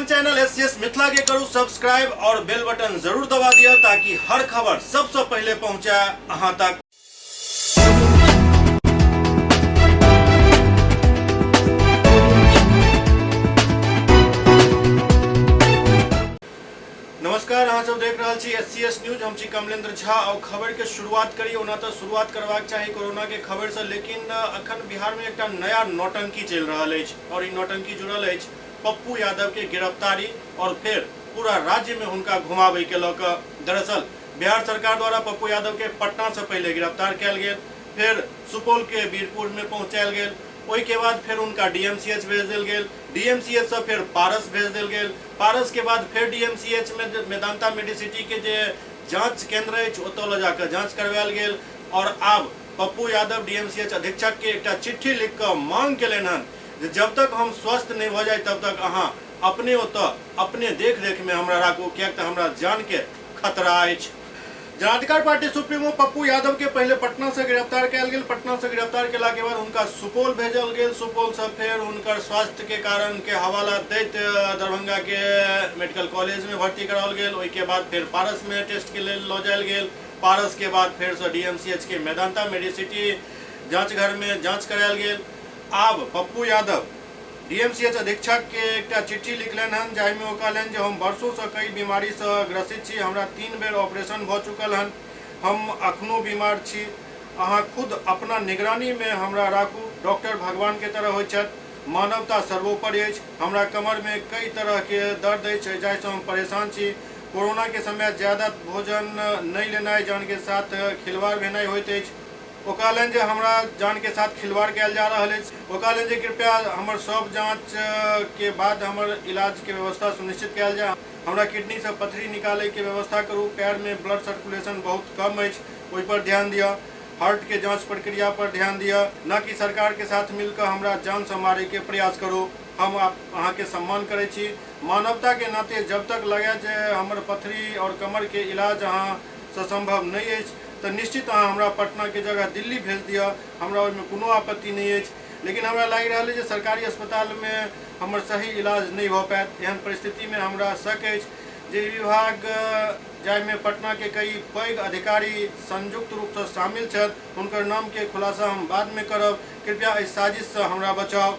अपन channel SCS Mithila के करू सब्सक्राइब और बेल बटन जरूर दबा दिया ताकि हर खबर सबसे पहले पहुंचे अहां तक। नमस्कार, अहाँ सब देख रहल छी एससीएस न्यूज। हम छी कमलेंद्र झा और खबर के शुरुआत करी। ओना तो शुरुआत करबाक चाही कोरोना के खबर से, लेकिन अखन बिहार में एकटा नया नौटंकी चलि रहल अछि और ई नौटंकी जुड़ल अछि पप्पू यादव के गिरफ्तारी और फिर पूरा राज्य में हुनका घुमाबै के लऽ कऽ। दरअसल बिहार सरकार द्वारा पप्पू यादव के पटना से पहले गिरफ्तार कयल गेल, फिर सुपौल के वीरपुर में पहुंचायल गेल, ओहिके बाद फेर हुनका डीएमसीएच भेज देल गेल, डीएमसीएच से फेर पारस भेज देल गेल, पारस के बाद फेर डीएमसीएच में मेदांता मेडिसिटी के जे जांच केंद्र अछि ओतऽ लऽ जाकऽ जांच करवायल गेल और आब पप्पू यादव डीएमसीएच अधीक्षक के एकटा चिट्ठी लिख कऽ मांग केलनि हन जे जब तक हम स्वस्थ नहि भऽ जाय तब तक अहाँ अपने ओतऽ अपने देख रेख में हमरा राखू, किएक तऽ हमरा जान के खतरा अछि। जनाधिकार पार्टी सुप्रीमो पप्पू यादव के पहले पटना से गिरफ्तार कयल गेल। पटना से गिरफ्तार केला के बाद हुनका सुपौल भेजल गेल। सुपौल से फेर हुनकर स्वास्थ्य के कारण के हवाला दैत दरभंगा के मेडिकल कॉलेज में भर्ती कराओल गेल। ओहि के बाद फेर पारस में टेस्ट के लेल लऽ जायल गेल। पारस के बाद फेर से डीएमसीएच के मेदांता मेडिसिटी जांच घर में जांच करायल गेल। आब पप्पू यादव डीएमसीएच अधीक्षक के एकटा चिट्ठी लिखलनि हन जाहिमे ओ कहलनि जे हम वर्षोसँ कई बीमारीसँ ग्रसित छी, हमरा 3 बेर ऑपरेशन भऽ चुकल हन, हम अखनो बीमार छी, अहाँ खुद अपना निगरानीमे हमरा राखू। डॉक्टर भगवान के तरह होइत छथि, मानवता सर्वोपरि अछि। हमरा कमरमे कई तरहके दर्द अछि जाहिसँ हम परेशान छी। कोरोना के समय ज्यादा भोजन नहि लेनाइ जान के साथ खिलवाड़ भेनाइ होइत अछि। ओ कहलनि जे हमरा जान के साथ खिलवाड़ कयल जा रहल अछि। ओ कहलनि जे कृपया हमर सब जांच के बाद हमर इलाज के व्यवस्था सुनिश्चित कयल जाय। हमरा किडनी से पथरी निकालय के व्यवस्था करू। पैर में ब्लड सर्कुलेशन बहुत कम अछि, ओहि पर ध्यान दिअ। हार्ट के जांच प्रक्रिया पर ध्यान दिअ, न कि सरकार के साथ मिलकर हमरा जान से मारे के प्रयास करू। हम अहाँ के सम्मान करै छी। मानवता के नाते जब तक लगे जे हमर पथरी और कमर के इलाज अहाँ से संभव नहि अछि तऽ निश्चित अहाँ हमरा पटनाके जगह दिल्ली भेज दिअ, हमरा ओहिमे कोनो आपत्ति नहि अछि। लेकिन हमरा लागि रहल अछि जे सरकारी अस्पतालमे हमर सही इलाज नहि भऽ पायत। एहन परिस्थितिमे हमरा शक अछि जे ई विभाग जाहिमे पटनाके कई पैघ अधिकारी संयुक्त रूपसँ शामिल छथि, हुनकर नामके खुलासा हम बादमे करब। कृपया एहि साजिशसँ हमरा बचाउ।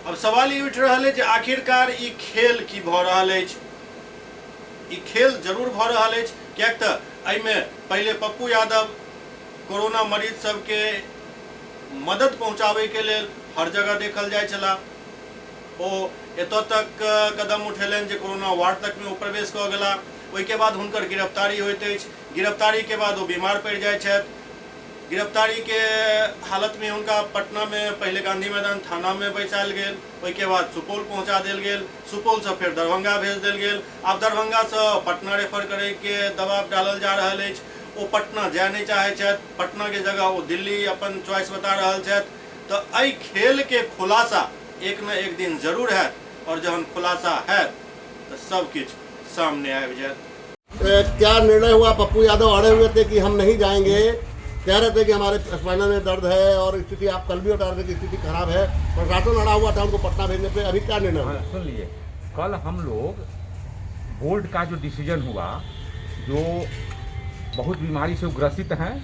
अब सवाल ई उठि रहल अछि जे आखिरकार ई खेल की भऽ रहल अछि। ई खेल जरूर भऽ रहल अछि, किएक तऽ एहिमे पहिले पप्पू यादव कोरोना मरीज सबके मदद पहुँचाबैके लेल हर जगह देखल जाइ छलाह। ओ एतऽ तक कदम उठेलनि जे कोरोना वार्ड तकमे ओ प्रवेश कऽ गेलाह। ओहिके बाद हुनकर गिरफ्तारी होइत अछि। गिरफ्तारीके बाद ओ बीमार पड़ि जाइ छथि। गिरफ्तारी के हालत में हुनका पटना में पहले गांधी मैदान थाना में बैसायल गेल, ओहिके बाद सुपौल पहुंचा देल गेल, सुपौल से फेर दरभंगा भेज देल गेल। आब दरभंगा से पटना रेफर करे के दबाव डालल जा रहल अछि। ओ पटना जाय नहीं चाहे छथि, पटना के जगह ओ दिल्ली अपन चॉइस बता रहल छथि। तो एहि खेल के खुलासा एक न एक दिन जरूर हैत और जहन खुलासा हैत तो सब किछु सामने आबि जायत। क्या निर्णय हुआ? पप्पू यादव अड़े हुए थे कि हम नहीं जाएंगे, कह रहे थे कि हमारे स्पाइनल में दर्द है और स्थिति आप कल भी बता रहे थे कि स्थिति खराब है। प्रशासन अड़ा हुआ था उनको पटना भेजने पे, अभी क्या निर्णय हुआ? हाँ, सुन लीजिए, कल हम लोग बोर्ड का जो डिसीजन हुआ, जो बहुत बीमारी से ग्रसित हैं,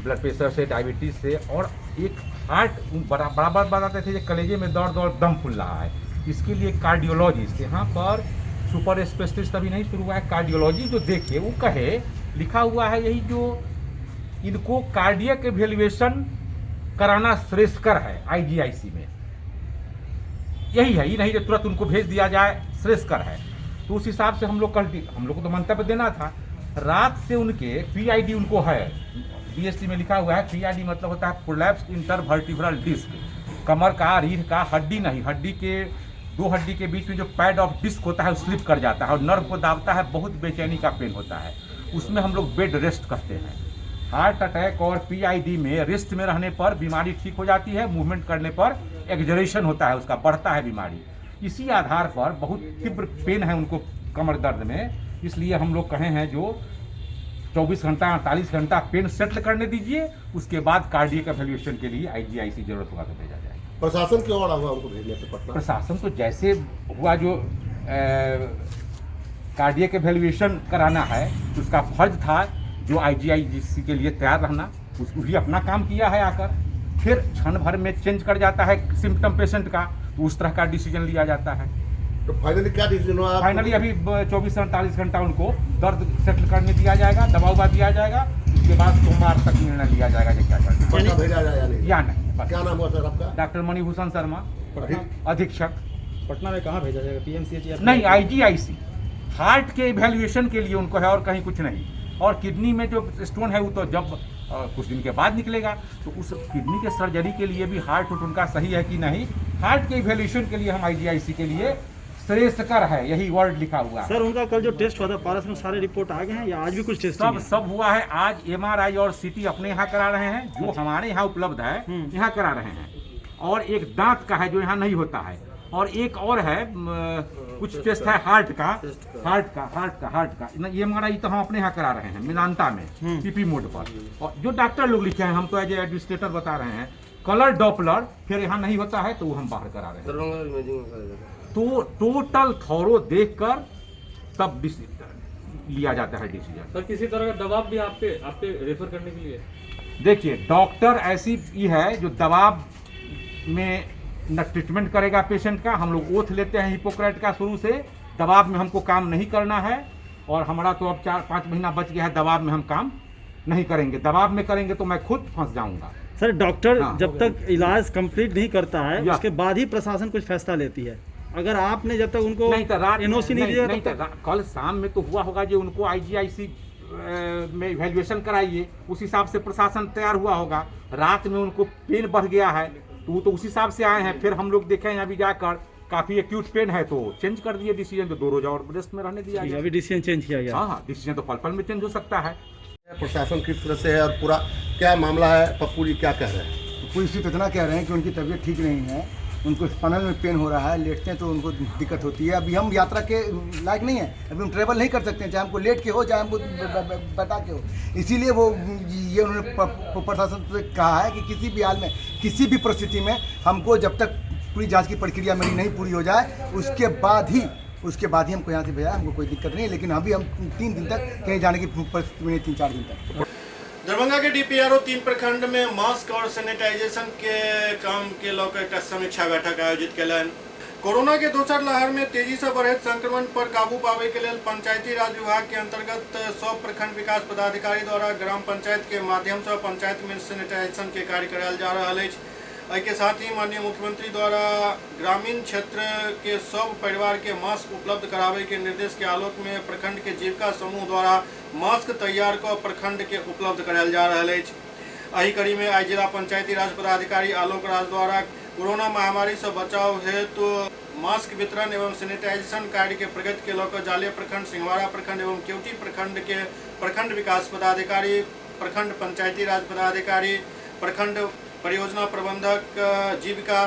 ब्लड प्रेशर से, डायबिटीज़ से, और एक हार्ट बराबर बताते थे कि कलेजे में दर्द और दम फूल रहा है, इसके लिए कार्डियोलॉजिस्ट यहाँ पर सुपर स्पेशलिस्ट अभी नहीं शुरू हुआ है। कार्डियोलॉजी जो देखे वो कहे, लिखा हुआ है यही जो इनको कार्डियक एवेल्युएशन कराना श्रेयस्कर है आईजीआईसी में, यही है। ये नहीं जो तुरंत उनको भेज दिया जाए, श्रेयस्कर है। तो उस हिसाब से हम लोग कल हम लोग को तो मंतव्य देना था। रात से उनके पीआईडी उनको है, बीएससी में लिखा हुआ है। पीआईडी मतलब होता है प्रोलैप्स इंटरवर्टिब्रल डिस्क, कमर का रीढ़ का हड्डी नहीं, हड्डी के दो हड्डी के बीच में जो पैड ऑफ डिस्क होता है वो स्लिप कर जाता है और नर्व को दाबता है, बहुत बेचैनी का पेन होता है, उसमें हम लोग बेड रेस्ट कहते हैं। हार्ट अटैक और पीआईडी में रेस्ट में रहने पर बीमारी ठीक हो जाती है, मूवमेंट करने पर एग्जरेशन होता है, उसका बढ़ता है बीमारी। इसी आधार पर बहुत तीव्र पेन है उनको कमर दर्द में, इसलिए हम लोग कहे हैं जो 24 घंटा 48 घंटा पेन सेटल करने दीजिए, उसके बाद कार्डियक एवेल्युएशन के लिए आईजीआईसी जरूरत होगा तो भेजा जाएगा। प्रशासन क्यों अड़ा हुआ उनको भेजने पे पटना? प्रशासन तो जैसे हुआ जो कार्डियक इवैल्यूएशन कराना है तो उसका फर्ज था जो आईजीआईसी के लिए तैयार रहना, उस भी अपना काम किया है आकर। फिर क्षण भर में चेंज कर जाता है सिम्टम पेशेंट का, तो उस तरह का डिसीजन लिया जाता है। तो फाइनली क्या डिसीजन हुआ? फाइनली अभी 24 से 48 घंटा उनको दर्द सेटल करने दिया जाएगा, दवा उवा दिया जाएगा, उसके बाद सोमवार तक निर्णय लिया जाएगा कि क्या करना है पटना भेजा जाए या नहीं। या नहीं। बस। क्या नाम हुआ सर आपका? डॉक्टर मणिभूषण शर्मा, अधीक्षक। पटना में कहाँ भेजा जाएगा, पीएमसीएच या नहीं, आईजीआईसी हार्ट के इवैल्यूएशन के लिए उनको है और कहीं कुछ नहीं। और किडनी में जो स्टोन है वो तो जब कुछ दिन के बाद निकलेगा, तो उस किडनी के सर्जरी के लिए भी हार्ट उनका सही है कि नहीं, हार्ट के इवैल्यूएशन के लिए हम आईजीआईसी के लिए श्रेयस्कर है, यही वर्ड लिखा हुआ है। सर उनका कल जो टेस्ट हुआ था पारस में सारे रिपोर्ट आ गए हैं या आज भी कुछ टेस्ट सब सब हुआ है। आज एमआरआई और सीटी अपने यहाँ करा रहे हैं, जो हमारे यहाँ उपलब्ध है यहाँ करा रहे हैं, और एक दांत का है जो यहाँ नहीं होता है, और एक और है कुछ टेस्ट है हार्ट का, हार्ट का हार्ट का हार्ट का एमआरआई तो हम अपने यहाँ करा रहे हैं मेदांता में पीपी मोड पर, और जो डॉक्टर लोग लिखे हैं हम तो एज ए एडमिनिस्ट्रेटर बता रहे हैं। कलर डॉपलर फिर यहाँ नहीं होता है तो वो हम बाहर करा रहे हैं। तो टोटल थोरो देखकर तब लिया जाता है डिसीजन। सर किसी तरह का दबाव भी आप पे रेफर करने के लिए? देखिए डॉक्टर ऐसी ही है जो दबाव में न ट्रीटमेंट करेगा पेशेंट का। हम लोग ओथ लेते हैं हिपोक्रेट का शुरू से, दबाव में हमको काम नहीं करना है, और हमारा तो अब 4-5 महीना बच गया है, दबाव में हम काम नहीं करेंगे। दबाव में करेंगे तो मैं खुद फंस जाऊंगा। सर डॉक्टर हाँ, जब तक इलाज कंप्लीट नहीं करता है उसके बाद ही प्रशासन कुछ फैसला लेती है। अगर आपने जब तक उनको नहीं तो रात एनओसी नहीं दिया, नहीं तो कल शाम में तो हुआ होगा जो उनको आईजीआईसी में इवैल्यूएशन कराइए, उस हिसाब से प्रशासन तैयार हुआ होगा। रात में उनको पेन बढ़ गया है तो वो तो उस हिसाब से आए हैं। फिर हम लोग देखे हैं अभी जाकर काफ़ी एक्यूट पेन है तो चेंज कर दिए डिसीजन, तो 2 रोज और रेस्ट में रहने दिया गया। अभी डिसीजन चेंज किया गया। हाँ हाँ, डिसीजन तो पल पल में चेंज हो सकता है। प्रशासन किस तरह से है और पूरा क्या मामला है, पप्पू जी क्या कह रहे हैं? पप्पू जी सिर्फ इतना कह रहे हैं कि उनकी तबीयत ठीक नहीं है, उनको स्पाइनल में पेन हो रहा है, लेटते हैं तो उनको दिक्कत होती है। अभी हम यात्रा के लायक नहीं है, अभी हम ट्रैवल नहीं कर सकते हैं, चाहे हमको लेट के हो चाहे हमको बैठा के हो। इसीलिए वो ये उन्होंने प्रशासन से कहा है कि किसी भी हाल में किसी भी परिस्थिति में हमको जब तक पूरी जांच की प्रक्रिया मेरी नहीं पूरी हो जाए उसके बाद ही हमको यहाँ से भेजा, हमको कोई दिक्कत नहीं। लेकिन अभी हम 3 दिन तक कहीं जाने की परिस्थिति में नहीं, 3-4 दिन तक। दरभंगा के डीपीआरओ 3 प्रखंड में मास्क और सैनिटाइजेशन के काम के लऽ एक समीक्षा बैठक आयोजित कयलनि। कोरोना के दोसर लहर में तेजी से बढ़ैत संक्रमण पर काबू पावे के लेल पंचायती राज विभाग के अंतर्गत 100 प्रखंड विकास पदाधिकारी द्वारा ग्राम पंचायत के माध्यम से पंचायत में सैनिटाइजेशन के कार्य करायल जा रहा अछि। एहिके साथ ही माननीय मुख्यमंत्री द्वारा ग्रामीण क्षेत्र के सब परिवार के मास्क उपलब्ध करावे के निर्देश के आलोक में प्रखंड के जीविका समूह द्वारा मास्क तैयार कऽ प्रखंड के उपलब्ध करायल जा रहल अछि। एहि कड़ी में आई जिला पंचायती राज पदाधिकारी आलोक राज द्वारा कोरोना महामारी से बचाव हेतु मास्क वितरण एवं सैनिटाइजेशन कार्य के प्रगति के लऽ कऽ जाले प्रखंड, सिंहवाड़ा प्रखंड एवं केवटी प्रखंड के प्रखंड विकास पदाधिकारी, प्रखंड पंचायती राज पदाधिकारी, प्रखंड परियोजना प्रबंधक जीविका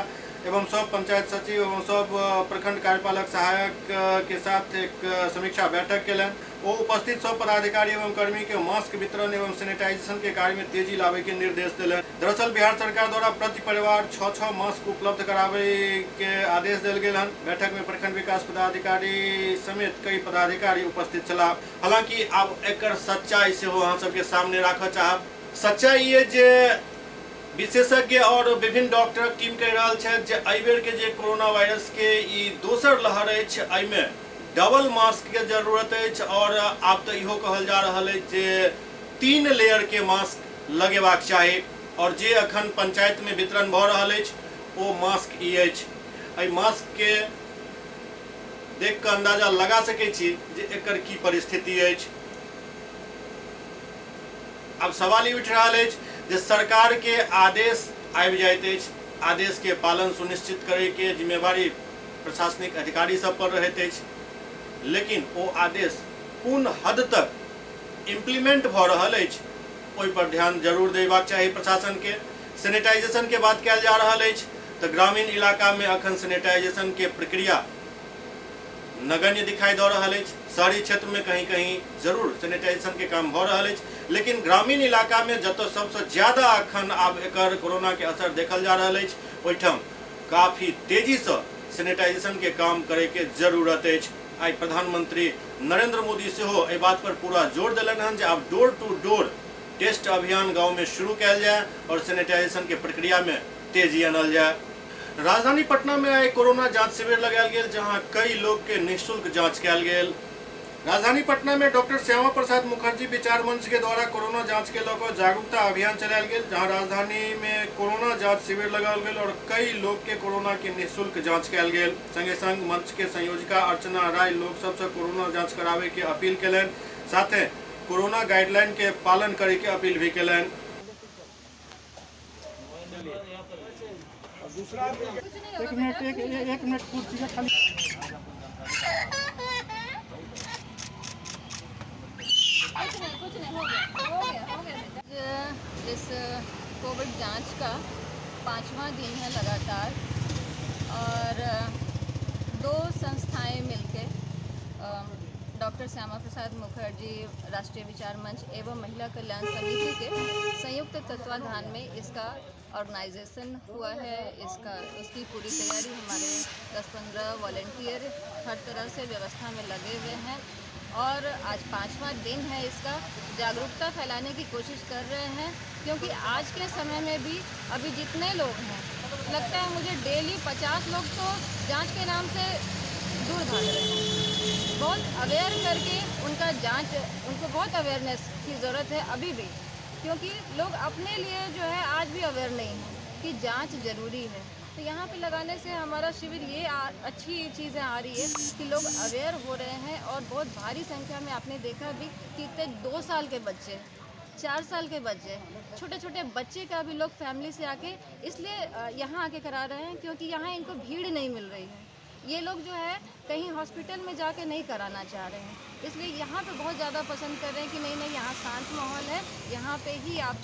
एवं सब पंचायत सचिव एवं सब प्रखंड कार्यपालक सहायक के साथ एक समीक्षा बैठक केलनि। वो उपस्थित सब पदाधिकारी एवं कर्मी के मास्क वितरण एवं सैनिटाइजेशन के कार्य में तेजी लावे के निर्देश दिलनि। दरअसल बिहार सरकार द्वारा प्रति परिवार 6-6 मास्क उपलब्ध करावे के आदेश दिल गेल हन। बैठक में प्रखंड विकास पदाधिकारी समेत कई पदाधिकारी उपस्थित छलाह। हालांकि आब एकर सच्चाई सेहो अहाँ सबके सामने राखऽ चाहब। सच्चाई ये जे विशेषज्ञ और विभिन्न डॉक्टरक टीम कहि रहल छथि जे एहि बेर के जे कोरोना वायरस के ई दोसर लहर अछि एहिमे डबल मास्क के जरूरत अछि और आब तऽ इहो कहल जा रहल अछि जे 3 लेयर के मास्क लगेबाक चाही और जे अखन पंचायत में वितरण भऽ रहल अछि ओ मास्क ई अछि। एहि मास्क के देख कऽ अंदाजा लगा सकै छी जे एकर की परिस्थिति अछि। आब सवाल ई उठि रहल अछि जे सरकार के आदेश आबि जाइत अछि, आदेश के पालन सुनिश्चित करे के जिम्मेवारी प्रशासनिक अधिकारी सब पर रहैत अछि, लेकिन ओ आदेश कोन हद तक इम्प्लीमेंट भऽ रहल अछि ओहि पर ध्यान जरूर देबाक चाही प्रशासन के। सैनिटाइजेशन के बात कयल जा रहल अछि तऽ ग्रामीण इलाका में अखन सैनिटाइजेशन के प्रक्रिया नगण्य दिखाई दऽ रहल अछि। शहरी क्षेत्र में कहीं कहीं जरूर सैनिटाइजेशन के काम भऽ रहल अछि, लेकिन ग्रामीण इलाका में जतऽ सबसँ ज्यादा अखन आब एकर कोरोना के असर देखल जा रहल अछि ओहिठाम काफी तेजीसँ सैनिटाइजेशन के काम करे के जरूरत अछि। आइ प्रधानमंत्री नरेंद्र मोदी सेहो एहि बात पर पूरा जोर देलनि हन जे आब डोर टू डोर टेस्ट अभियान गांव में शुरू कयल जाय और सैनिटाइजेशन के प्रक्रिया में तेजी आनल जाय। राजधानी पटना में आइ कोरोना जांच शिविर लगायल गेल, जहां कई लोग के निःशुल्क जांच कयल गेल। राजधानी पटना में डॉक्टर श्यामा प्रसाद मुखर्जी विचार मंच के द्वारा कोरोना जांच के लऽ जागरूकता अभियान चलायल गेल, जहां राजधानी में कोरोना जांच शिविर लगाओल गेल और कई लोग के कोरोना के निःशुल्क जांच कयल गेल। संगे संग मंच के संयोजिका अर्चना राय लोग सबसे कोरोना जांच करावे के अपील केलनि, साथे कोरोना गाइडलाइन के पालन करे के अपील भी केलनि। एक मिनट, एक मिनट कुर्सी खाली। कुछ नहीं, हो गया, हो गया, हो गया। इस कोविड जांच का 5वां दिन है लगातार, और 2 संस्थाएं मिलके डॉक्टर श्यामा प्रसाद मुखर्जी राष्ट्रीय विचार मंच एवं महिला कल्याण समिति के संयुक्त तत्वाधान में इसका ऑर्गेनाइजेशन हुआ है। इसका उसकी पूरी तैयारी हमारे 10-15 वॉलेंटियर हर तरह से व्यवस्था में लगे हुए हैं और आज 5वां दिन है इसका। जागरूकता फैलाने की कोशिश कर रहे हैं, क्योंकि आज के समय में भी अभी जितने लोग हैं, लगता है मुझे डेली 50 लोग तो जांच के नाम से दूर भाग रहे हैं। बहुत अवेयर करके उनका जांच, उनको बहुत अवेयरनेस की ज़रूरत है अभी भी, क्योंकि लोग अपने लिए जो है आज भी अवेयर नहीं है कि जांच ज़रूरी है। तो यहाँ पे लगाने से हमारा शिविर ये अच्छी चीज़ें आ रही है कि लोग अवेयर हो रहे हैं और बहुत भारी संख्या में आपने देखा भी कि इतने 2 साल के बच्चे, 4 साल के बच्चे, छोटे छोटे बच्चे का भी लोग फैमिली से आके इसलिए यहाँ आके करा रहे हैं क्योंकि यहाँ इनको भीड़ नहीं मिल रही है। ये लोग जो है कहीं हॉस्पिटल में जाके नहीं कराना चाह रहे हैं, इसलिए यहाँ पे बहुत ज़्यादा पसंद कर रहे हैं कि नहीं नहीं यहाँ शांत माहौल है, यहाँ पे ही आप,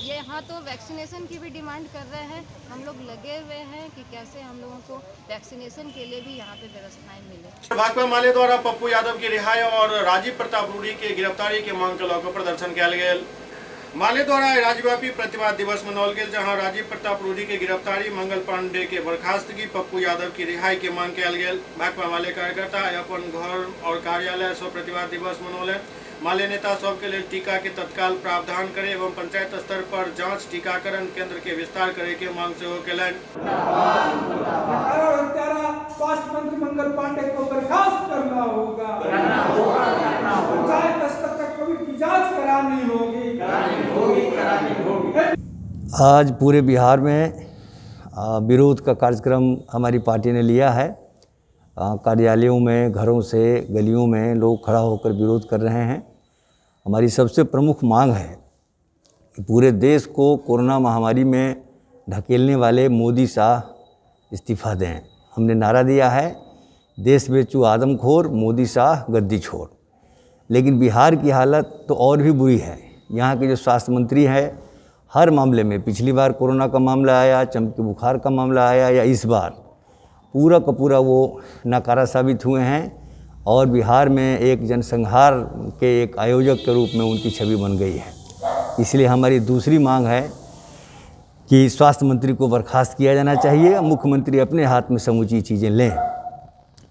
ये यहाँ तो वैक्सीनेशन की भी डिमांड कर रहे हैं। हम लोग लगे हुए हैं कि कैसे हम लोगों को वैक्सीनेशन के लिए भी यहाँ पे व्यवस्थाएं मिले। भाकपा माले द्वारा पप्पू यादव की रिहाई और राजीव प्रताप रूडी के गिरफ्तारी के मांग के लऽ प्रदर्शन कयल गेल। माले द्वारा राज्यव्यापी प्रतिवाद दिवस मनाओल गेल, जहां राजीव प्रताप रूडी के गिरफ्तारी, मंगल पांडे के बर्खास्तगी, पप्पू यादव की रिहाई के मांग कयल गेल। भाकपा माले कार्यकर्ता अपन घर और कार्यालय से प्रतिवाद दिवस मनौलनि। माले नेता सबके लेल टीका के तत्काल प्रावधान करे एवं पंचायत स्तर पर जांच टीकाकरण केंद्र के विस्तार करे के मांग सेहो केलनि। स्वास्थ्य मंत्री मंगल पांडे को बर्खास्त करना होगा, पंचायत स्तर तक कोविड की जांच करानी होगी, करानी होगी। आज पूरे बिहार में विरोध का कार्यक्रम हमारी पार्टी ने लिया है। कार्यालयों में, घरों से, गलियों में लोग खड़ा होकर विरोध कर रहे हैं। हमारी सबसे प्रमुख मांग है कि पूरे देश को कोरोना महामारी में ढकेलने वाले मोदी शाह इस्तीफा दें। हमने नारा दिया है, देश बेचू आदमखोर, मोदी शाह गद्दी छोड़। लेकिन बिहार की हालत तो और भी बुरी है। यहाँ के जो स्वास्थ्य मंत्री हैं, हर मामले में, पिछली बार कोरोना का मामला आया, चमकी बुखार का मामला आया, या इस बार पूरा का पूरा वो नकारा साबित हुए हैं और बिहार में एक जनसंहार के एक आयोजक के रूप में उनकी छवि बन गई है। इसलिए हमारी दूसरी मांग है कि स्वास्थ्य मंत्री को बर्खास्त किया जाना चाहिए, मुख्यमंत्री अपने हाथ में समूची चीज़ें लें।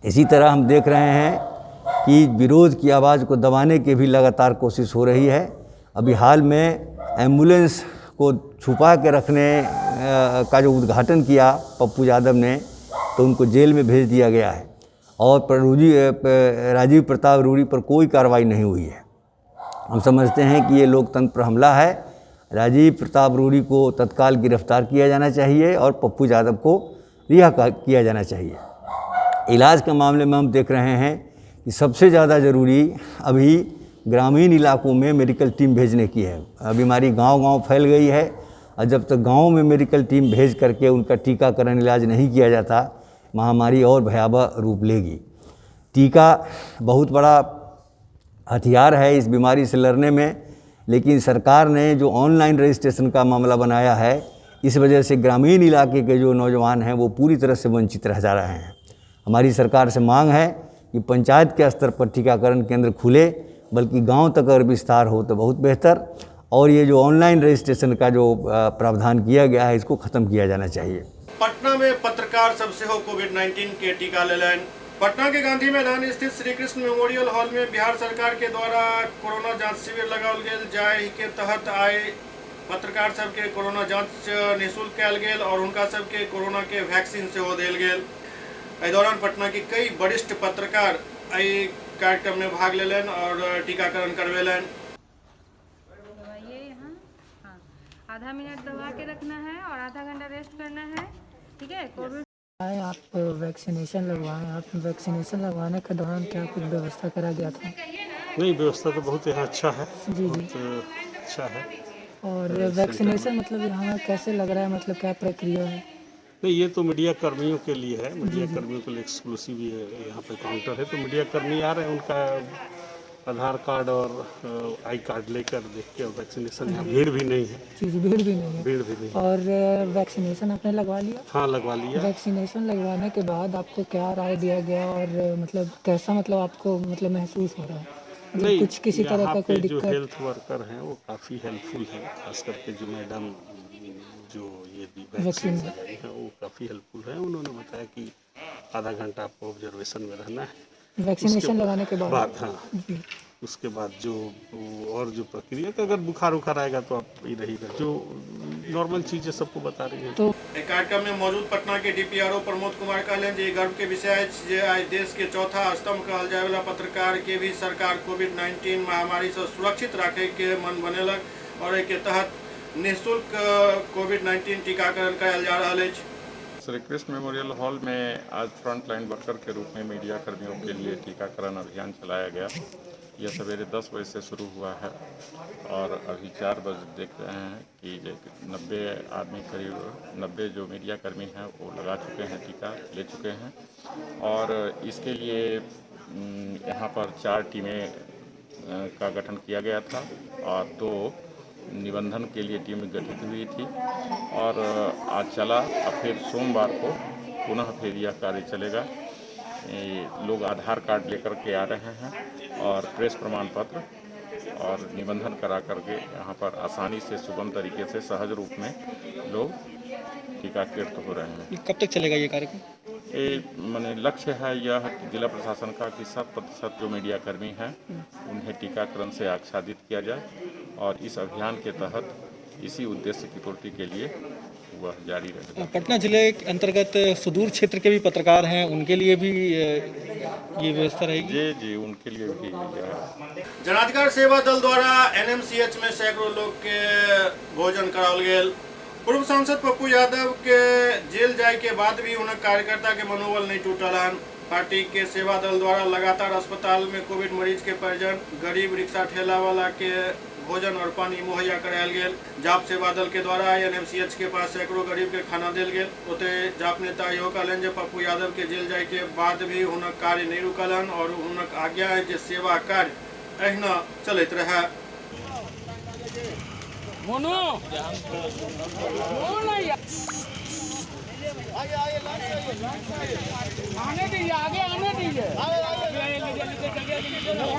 इसी तरह हम देख रहे हैं कि विरोध की आवाज़ को दबाने की भी लगातार कोशिश हो रही है। अभी हाल में एम्बुलेंस को छुपा के रखने का जो उद्घाटन किया पप्पू यादव ने, तो उनको जेल में भेज दिया गया है और राजीव प्रताप रूडी पर कोई कार्रवाई नहीं हुई है। हम समझते हैं कि ये लोकतंत्र पर हमला है। राजीव प्रताप रूडी को तत्काल गिरफ्तार किया जाना चाहिए और पप्पू यादव को रिहा किया जाना चाहिए। इलाज के मामले में हम देख रहे हैं कि सबसे ज़्यादा ज़रूरी अभी ग्रामीण इलाकों में मेडिकल टीम भेजने की है। बीमारी गांव-गांव फैल गई है और जब तक गांव में मेडिकल टीम भेज करके उनका टीकाकरण इलाज नहीं किया जाता, महामारी और भयावह रूप लेगी। टीका बहुत बड़ा हथियार है इस बीमारी से लड़ने में, लेकिन सरकार ने जो ऑनलाइन रजिस्ट्रेशन का मामला बनाया है, इस वजह से ग्रामीण इलाके के जो नौजवान हैं वो पूरी तरह से वंचित रह जा रहे हैं। हमारी सरकार से मांग है कि पंचायत के स्तर पर टीकाकरण केंद्र खुले, बल्कि गांव तक अगर विस्तार हो तो बहुत बेहतर। और ये जो ऑनलाइन रजिस्ट्रेशन का जो प्रावधान किया गया है, इसको ख़त्म किया जाना चाहिए। पटना में पत्रकार सब सेहो कोविड-19 के टीका लेलनि। पटना के गांधी मैदान स्थित श्री कृष्ण मेमोरियल हॉल में बिहार सरकार के द्वारा कोरोना जांच शिविर लगाओल गेल, जाहि के तहत आइ पत्रकार सबके कोरोना जांच निःशुल्क कयल गेल और हुनका सबके कोरोना के वैक्सीन सेहो देल गेल। एहि दौरान पटना के कई वरिष्ठ पत्रकार एहि कार्यक्रम में भाग लेलनि और टीकाकरण करवेलनि। दबाइए यहाँ, हाँ, आधा मिनट दबा के रखना है और आधा घंटा रेस्ट करना है, ठीक है। कोविड आप वैक्सीनेशन लगवाएं, आप वैक्सीनेशन लगवाने के दौरान क्या कुछ व्यवस्था करा गया था? नहीं, व्यवस्था तो बहुत यहाँ अच्छा है। जी जी, अच्छा है। और वैक्सीनेशन मतलब यहाँ कैसे लग रहा है, मतलब क्या प्रक्रिया है? नहीं, ये तो मीडिया कर्मियों के लिए है, मीडिया कर्मियों के लिए एक्सक्लूसिव ये यहाँ पे काउंटर है, तो मीडिया कर्मी आ रहे हैं, उनका आधार कार्ड और I card लेकर देख के वैक्सीनेशन। यहाँ भीड़ भी नहीं है। जी जी, भीड़ भी नहीं है, भीड़ भी नहीं। और वैक्सीनेशन आपने लगवा लिया? हाँ, लगवा लिया। वैक्सीनेशन लगवाने के बाद आपको क्या राय दिया गया और मतलब कैसा मतलब आपको मतलब महसूस हो रहा है? मतलब नहीं, कुछ किसी तरह का कोई दिक्कत? जो हेल्थ वर्कर हैं वो काफ़ी हेल्पफुल है, खास करके जो मैडम जो ये वैक्सीन लगाई है वो काफ़ी हेल्पफुल है। उन्होंने बताया कि आधा घंटा आपको ऑब्जर्वेशन में रहना है वैक्सीनेशन लगाने के बाद। हाँ, उसके बाद जो और जो प्रक्रिया, तो अगर बुखार उखार आएगा तो आप ये रहेगा, जो नॉर्मल चीज़ें सबको बता रही हैं। तो कार्यक्रम में मौजूद पटना के डीपीआरओ प्रमोद कुमार कहलनि जे गर्व के विषय अछि जे आइ देश के चौथा स्तंभ कहल जाय वाला पत्रकार के भी सरकार कोविड-19 महामारी से सुरक्षित राखे के मन बनेलक और एहि के तहत निःशुल्क कोविड-19 टीकाकरण करायल जा रहल अछि। श्री कृष्ण मेमोरियल हॉल में आज फ्रंट लाइन वर्कर के रूप में मीडिया कर्मियों के लिए टीकाकरण अभियान चलाया गया। यह सवेरे 10 बजे से शुरू हुआ है और अभी 4 बजे देख रहे हैं कि 90 आदमी, करीब 90 जो मीडिया कर्मी हैं वो लगा चुके हैं, टीका ले चुके हैं। और इसके लिए यहाँ पर 4 टीमें का गठन किया गया था और 2 निबंधन के लिए टीम गठित हुई थी और आज चला। और फिर सोमवार को पुनः फिर यह कार्य चलेगा। लोग आधार कार्ड लेकर के आ रहे हैं और प्रेस प्रमाण पत्र और निबंधन करा करके यहाँ पर आसानी से, सुगम तरीके से, सहज रूप में लोग टीकाकृत हो रहे हैं। कब तक चलेगा ये कार्यक्रम? ये माने लक्ष्य है यह जिला प्रशासन का कि 100% जो मीडिया कर्मी हैं उन्हें टीकाकरण से आच्छादित किया जाए और इस अभियान के तहत इसी उद्देश्य की पूर्ति के लिए वह जारी रहेगा। पटना जिले के अंतर्गत सुदूर क्षेत्र के भी पत्रकार हैं, उनके लिए भी ये व्यवस्था रहेगी? जी जी, उनके लिए भी। जनाधिकार सेवा दल द्वारा एनएमसीएच में सैकड़ों लोग के भोजन कराओल गेल। पूर्व सांसद पप्पू यादव के जेल जाए के बाद भी उनक कार्यकर्ता के मनोबल नहीं टूटल हन। पार्टी के सेवा दल द्वारा लगातार अस्पताल में कोविड मरीज के परिजन, गरीब, रिक्शा ठेला वाला के भोजन और पानी मुहैया करायल गेल। जाप सेवा दल के द्वारा एनएमसीएच के पास सैकड़ों गरीब के खाना देल गेल। ओते जाप नेता इहो कहलनि जे पप्पू यादव के जेल जाय के बाद भी हुनक कार्य नहीं रुकल हन और हुनक आज्ञा है जे सेवा कार्य एहिना चलैत रहे। आने दीजिए, आगे आने दीजिए,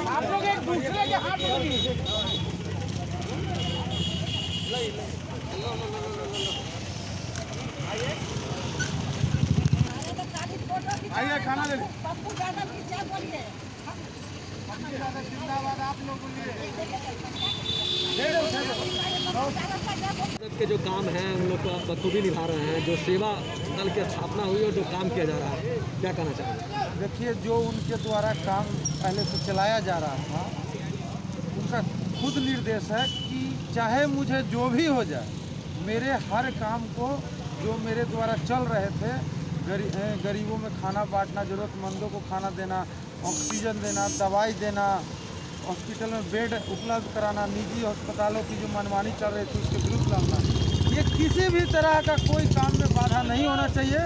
आप लोग एक दूसरे के हाथ पकड़िए। आइए खाना ले। पप्पू यादव की क्या बोलिए? जिंदाबाद आप लोग बोलिए। के जो काम है उन लोग को आप बखूबी निभा रहे हैं, जो सेवा दल की स्थापना हुई और जो काम किया जा रहा है, क्या कहना चाहेंगे? देखिए, जो उनके द्वारा काम पहले से चलाया जा रहा था, उनका खुद निर्देश है कि चाहे मुझे जो भी हो जाए, मेरे हर काम को जो मेरे द्वारा चल रहे थे, गरीबों में खाना बांटना, ज़रूरतमंदों को खाना देना, ऑक्सीजन देना, दवाई देना, हॉस्पिटल में बेड उपलब्ध कराना, निजी अस्पतालों की जो मनमानी चल रही थी उसके विरुद्ध लड़ना, ये किसी भी तरह का कोई काम में बाधा नहीं होना चाहिए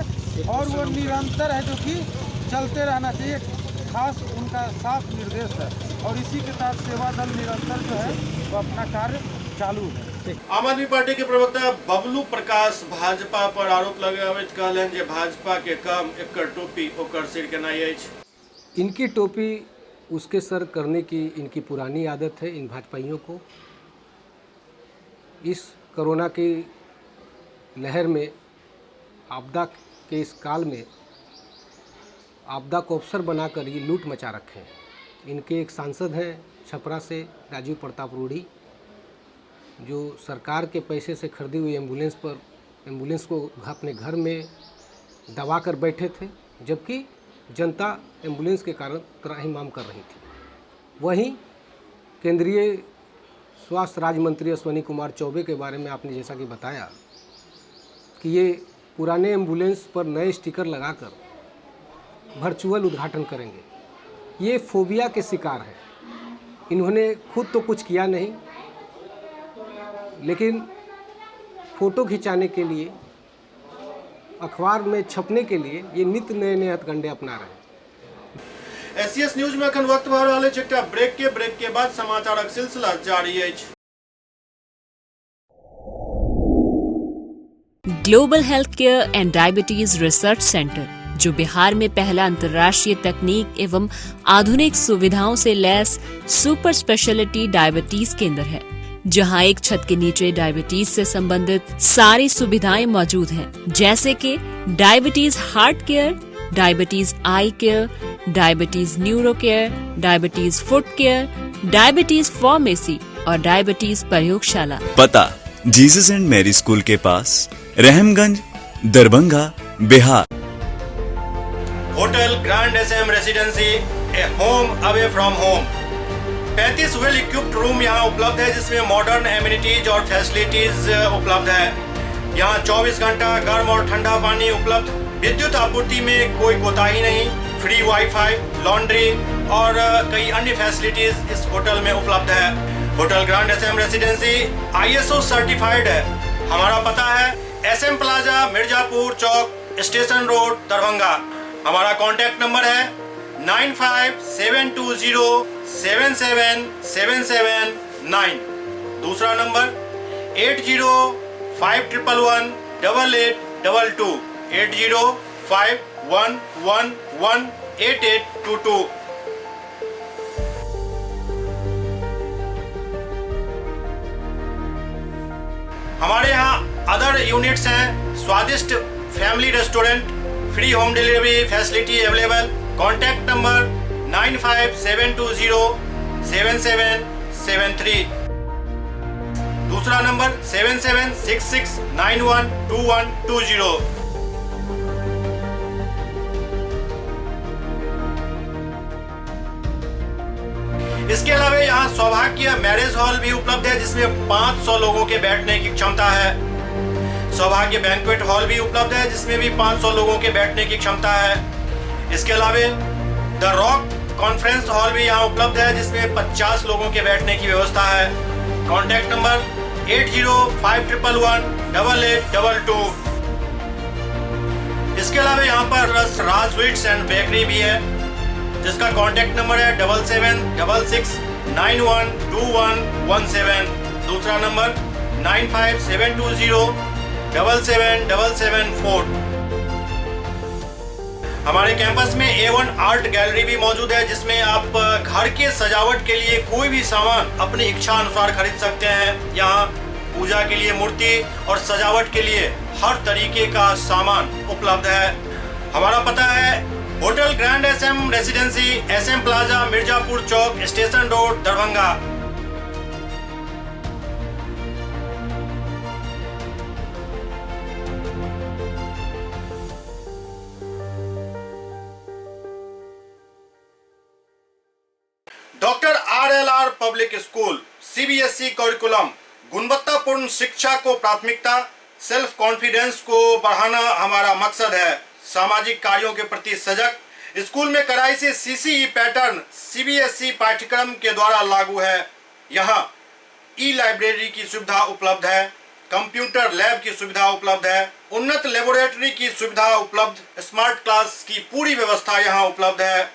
और वो निरंतर है जो कि चलते रहना चाहिए। खास उनका साफ निर्देश है और इसी के तहत सेवा दल निरंतर जो है वो अपना कार्य चालू है। आम आदमी पार्टी के प्रवक्ता बबलू प्रकाश भाजपा पर आरोप लगाबैत कहलनि जे भाजपा के काम एकर टोपी ओकर सिर केनाइ अछि। इनकी टोपी उसके सर करने की इनकी पुरानी आदत है, इन भाजपाइयों को। इस कोरोना की लहर में आपदा के इस काल में आपदा को अवसर बनाकर ये लूट मचा रखे हैं। इनके एक सांसद हैं छपरा से राजीव प्रताप रूढ़ी, जो सरकार के पैसे से खरीदी हुई एम्बुलेंस को अपने घर में दबा कर बैठे थे, जबकि जनता एम्बुलेंस के कारण त्राहिमाम कर रही थी। वहीं केंद्रीय स्वास्थ्य राज्य मंत्री अश्विनी कुमार चौबे के बारे में आपने जैसा कि बताया कि ये पुराने एम्बुलेंस पर नए स्टिकर लगाकर वर्चुअल उद्घाटन करेंगे। ये फोबिया के शिकार हैं। इन्होंने खुद तो कुछ किया नहीं, लेकिन फ़ोटो खिंचाने के लिए, अखबार में छपने के लिए ये नित्य नए नए हथकंडे अपना रहे हैं। एससीएस न्यूज में अखन वक्त भऽ रहल अछि एकटा ब्रेक के बाद समाचारक सिलसिला जारी अछि। Global health care and diabetes research centre, जो बिहार में पहला अंतर्राष्ट्रीय तकनीक एवं आधुनिक सुविधाओं से लैस सुपर स्पेशलिटी डायबिटीज केंद्र है, जहां एक छत के नीचे डायबिटीज से संबंधित सारी सुविधाएं मौजूद हैं, जैसे कि diabetes heart care, diabetes eye care, diabetes neuro care, diabetes foot care, diabetes pharmacy और डायबिटीज प्रयोगशाला। पता जीसस एंड मैरी स्कूल के पास, Rahamganj, Darbhanga, Bihar. Hotel grand SM residency, a home away from home. 35 well equipped room यहाँ उपलब्ध है, जिसमें modern amenities और facilities उपलब्ध है। यहाँ 24 घंटा गर्म और ठंडा पानी उपलब्ध, विद्युत आपूर्ति में कोई कोताही नहीं, फ्री वाईफाई, लॉन्ड्री और कई अन्य फैसिलिटीज इस होटल में उपलब्ध है। Hotel grand SM residency ISO certified है। हमारा पता है SM plaza, Mirzapur Chowk, station road, Darbhanga. हमारा कॉन्टैक्ट नंबर है 9572077779। दूसरा नंबर 8051118822, 8051118822। हमारे यहाँ अदर यूनिट्स हैं, स्वादिष्ट family restaurant, free home delivery facility available. Contact number 9572077773। दूसरा नंबर 7766912120। इसके अलावा यहाँ सौभाग्य मैरिज हॉल भी उपलब्ध है, जिसमें 500 लोगों के बैठने की क्षमता है। सौभाग्य बैंक्वेट हॉल भी उपलब्ध है, जिसमें भी 500 लोगों के बैठने की क्षमता है। इसके अलावा the rock conference hall भी यहाँ उपलब्ध है, जिसमें 50 लोगों के बैठने की व्यवस्था है। Contact number 8051118822। इसके अलावा यहाँ पर राज स्वीट्स एंड बेकरी भी है, जिसका कॉन्टैक्ट नंबर है 7766912117। दूसरा नंबर 9572077774। हमारे कैंपस में A1 art gallery भी मौजूद है, जिसमें आप घर के सजावट के लिए कोई भी सामान अपनी इच्छा अनुसार खरीद सकते हैं। यहाँ पूजा के लिए मूर्ति और सजावट के लिए हर तरीके का सामान उपलब्ध है। हमारा पता है hotel grand SM residency, SM plaza, Mirzapur Chowk, station road, Darbhanga. Doctor RLR public school, CBSE curriculum, गुणवत्तापूर्ण शिक्षा को प्राथमिकता, सेल्फ कॉन्फिडेंस को बढ़ाना हमारा मकसद है। सामाजिक कार्यों के प्रति सजग, स्कूल में कड़ाई से सीसीई पैटर्न सीबीएसई पाठ्यक्रम के द्वारा लागू है। यहाँ ई लाइब्रेरी की सुविधा उपलब्ध है, कंप्यूटर लैब की सुविधा उपलब्ध है, उन्नत लेबोरेटरी की सुविधा उपलब्ध, स्मार्ट क्लास की पूरी व्यवस्था यहाँ उपलब्ध है।